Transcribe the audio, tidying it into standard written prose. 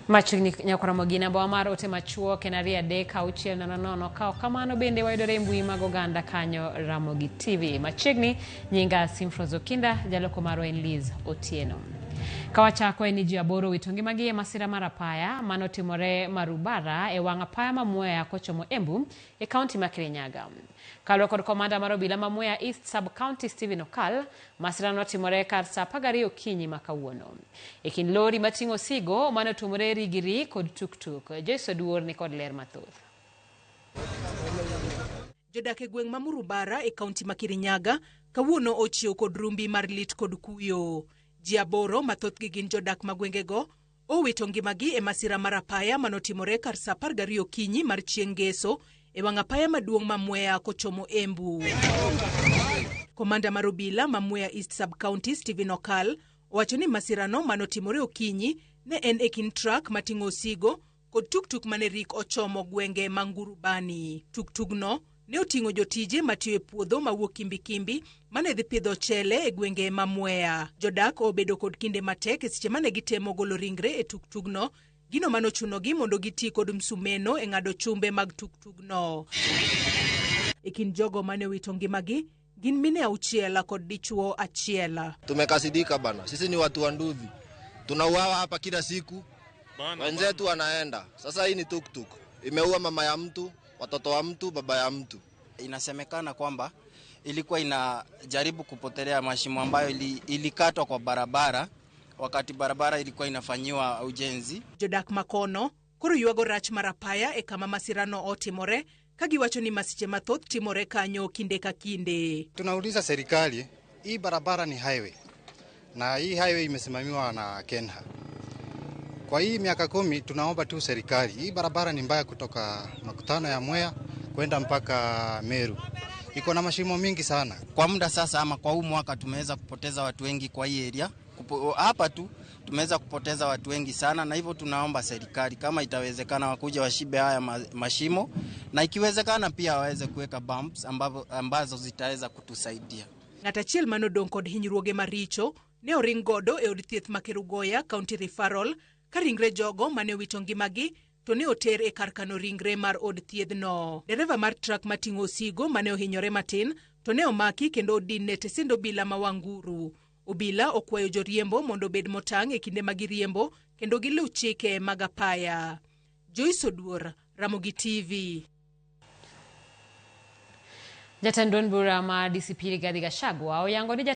Machiegni nyaka Ramogi namba mar ote machuok en 23600. Ka ok kamano bende wayudore e mbui mag oganda kanyo Ramogi TV. Machiegni nyinga Simfros Okinda, jaloko marwa en Liz Otieno. Ka wachako en ni ji 8 owito ngimagi e masira mar apaya manotimore Marubara e wang' apaya ma Mwea kochomo Embu e kaunti ma Kirinyaga. Kaluwore kod komanda mar obila ma Mwea East Sub-County Stephen Okal, masira notimore kar saa 12 okinyi ma kawuono. E kind lori mating'o osigo mane otuomore rigiri kod tuktuk. Joyce Oduor ni kod ler mathoth. Jodak e gweng' ma Murubara e kaunti ma Kirinyaga kawuono ochiew kod rumbi mar lit kod kuyo. Ji 8 ma thothgi gin jodak ma gwengego owito ngimagi e masira mar apaya manotimore kar saa 12 okinyi mar chieng' Ngeso e wang' apaya maduong' ma Mwea kochomo Embu. Komanda mar obila ma Mwea East Sub-County Stephen Okal owacho ni masirano manotimore okinyi ne en e kind truck mating'o osigo kod tuktuk mane rik ochomo gwenge ma Ngurubani. Tuktugno ne oting'o jotije matiyo e puodho mawuok Kimbi Kimbi mane dhi pidho chele e gwenge ma Mwea. Jodak obedo kod kinde matek e seche mane gitemo golo ringre e tuktugno, gino manochunogi mondo giti kod msumeno e ng'ado chumbe mag tuktugno. E kind jogo mane owito ngimagi gin mine 6 kod dichuo 1. Tumekasidika bana, sisi ni watu wa nduthi, tunauawa hapa kila siku, wenzetu wanaenda. Sasa hii ni tuktuk imeua mama ya mtu, watoto wa mtu, baba ya mtu. Inasemekana kwamba ilikuwa inajaribu kupotelea mashimo ambayo ilikatwa kwa barabara wakati barabara ilikuwa inafanyiwa ujenzi. Jodak makono koro ywago rach mar apaya e kama masirano otimore ka giwacho ni masiche mathoth timore kanyo kinde ka kinde. Tunauliza serikali, hii barabara ni highway na hii highway imesimamiwa na KeNHA. Kwa hii miaka 10 tunaomba tu serikali, hii barabara ni mbaya kutoka makutano ya Mwea kwenda mpaka Meru. Iko na mashimo mingi sana. Kwa muda sasa ama kwa huu mwaka tumeweza kupoteza watu wengi kwa hii area. Hapa tu tumeweza kupoteza watu wengi sana, na hivyo tunaomba serikali kama itawezekana wakuja washibe haya mashimo, na ikiwezekana pia waweze kuweka bumps ambazo zitaweza kutusaidia. Ng'at achiel mane odong' kod hinyruoge maricho ne oring godo e od thieth ma Kerugoya County Referral ka ringre jogo mane owito ngimagi to ne oter e kar kano ringre mar od thiedhno. Dereva mar truck mating'o osigo mane ohinyore matin to ne omaki kendo odinne e tesend obila ma Wanguru. Obila okwayo joriembo mondo obed motang' e kinde ma giriembo kendo giluw chike mag apaya. Joyce Oduor, Ramogi TV. Jatend duond bura ma DCP Rigathi Gachagua oyango ni